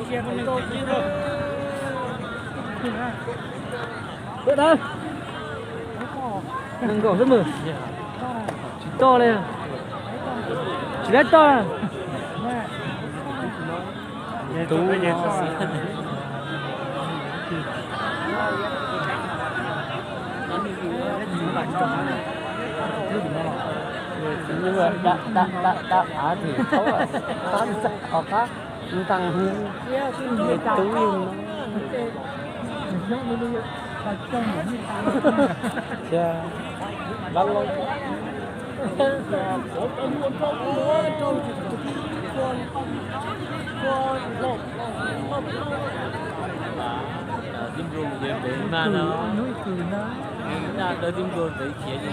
Nees nkaum xwb mas tsis toj li, tsis laib toj. Dab av tim thaub, qab ntag, tub li no. Tib nplu pem mas no, daj dawb tib nplu pem khiav.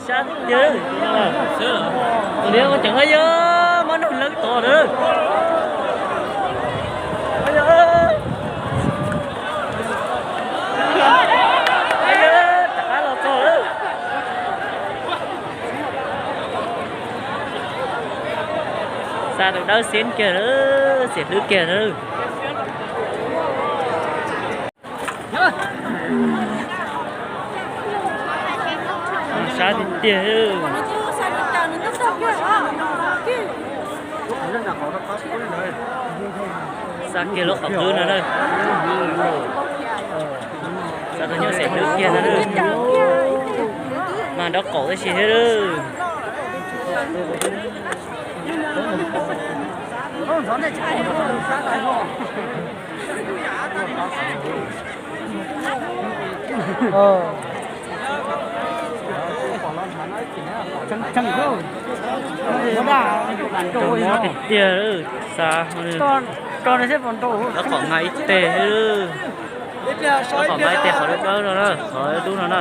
Sab tiag, ua ceev yog muab nug lawv tod na. Rov qab los txog lawm. Xa tus dawb xeeb kiag lawm, xiam hlwb kiag lawm. Sab tiag tiag. Xa kiag lub qhov qwb no na. Xa tus nyuj xiam hlwb kiag no na. Mas nrov qaum tab sis thiab lawm. Tiag tiag, xa rov qom nqa ib teg, rov qom nqa ib teg qhov dawb dawb no na, qhov dub no na.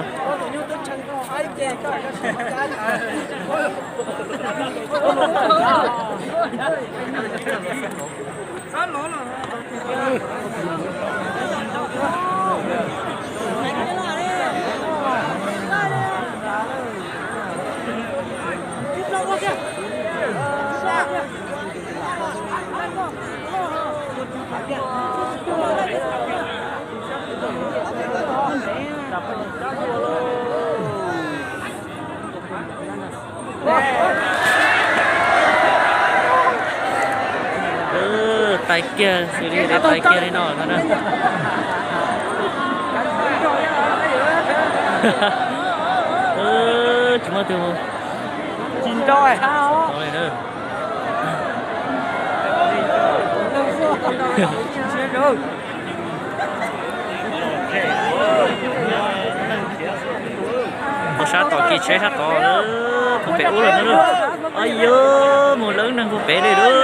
Tais kiag, xws li tais kiag li no na. Tsis muaj tus tsis nrau li na. Mus sab tom kis tsheb sab tod, mus pem ub lawm na. Au yawg, mus lawv neeg puag pem li lawm.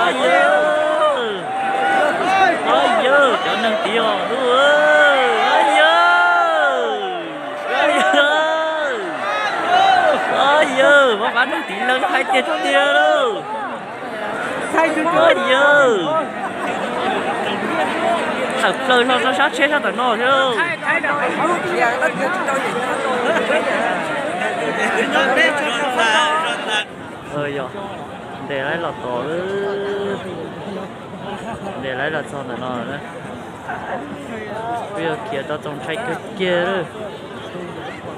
Au yawg, au yawg, cov neeg tid os. Au yawg, au yawg, au yawg, muab pab neeg tid lawv hais tiag tiag lauj. Au yawg, tawm plaws hlo rau sab tsheb sab tom no thiab. Yog, ntes laib los tod, ntes laib los txog ntawm no na. Peb yuav khiav tau txaus ntshai kawg kiag lawm.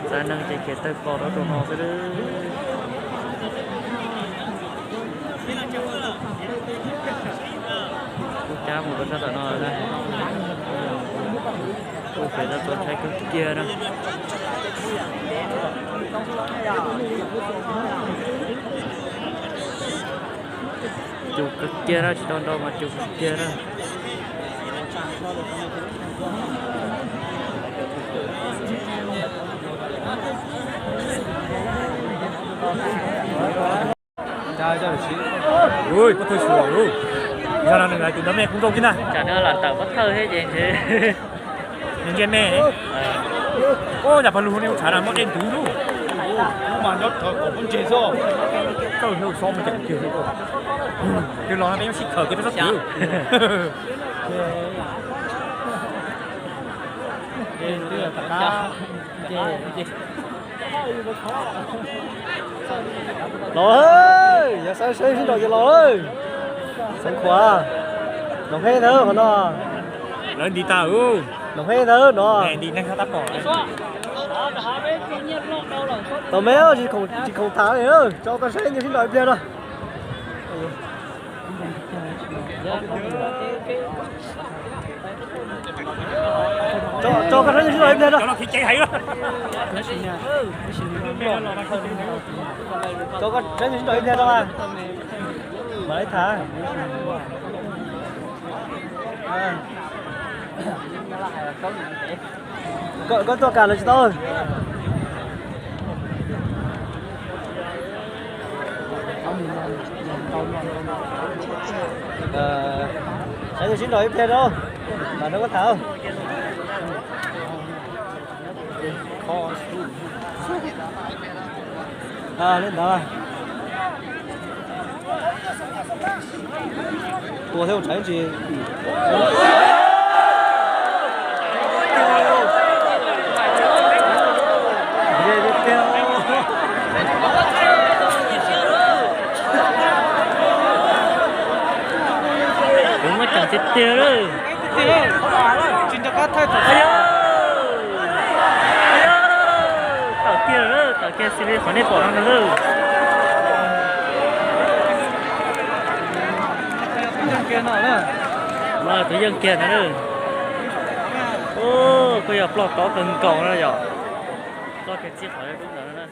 Txav neeg ces khiav tawg pos rau rau no xwb lawm. Kuj cab mus rau sab tom no na. Kuj khiav tau txaus ntshai kawg kiag na. Cus kawg kiag na, tsis tau nrau mas cus kawg kiag na. Ui, koj thawj xyuas lauj. Yog no nws hais tias nrog mej kuv nrau kiag na. Tsam no lam tawm pov thawj thiab ces nws ntsej mej. Ua cas pog lug ne, ua tshav no muab dej ntwv lauj. Lub mas nyob rau kom pub ntseg xwb. Koj hu xov mus ces kuv twb los no peb nyob sib khawm ces peb txhob khawm. Los, yog xav sib nraus ces los. Xeev Khuam, Noom Hej ntawd qhov no. Lawv nti tag. Noom Hej ntawd no. Tau me, tsis khoom tham li, tso koj saib nws sib nraus ib pliag no. Tso koj saib nws sib nraus ib pliag no. Tso koj saib nws sib nraus ib pliag no. Mam li tham. Koj tuaj kam los tsis tau. Saib nws sib nraus ib pliag rau, mam rau koj tham. Li ntawd. Tua thiab ua tshav tsis. Kuv muab tseem tiag tiag lawm. Tawm kiag lawm, tawm kiag xws li qhov nej pom no ntag lawm. Mas tus yeej kiag ntag lawm. Koj yog ploj tob kawg nkaus no yom. Ploj kiag txij qhov dub ntawd na.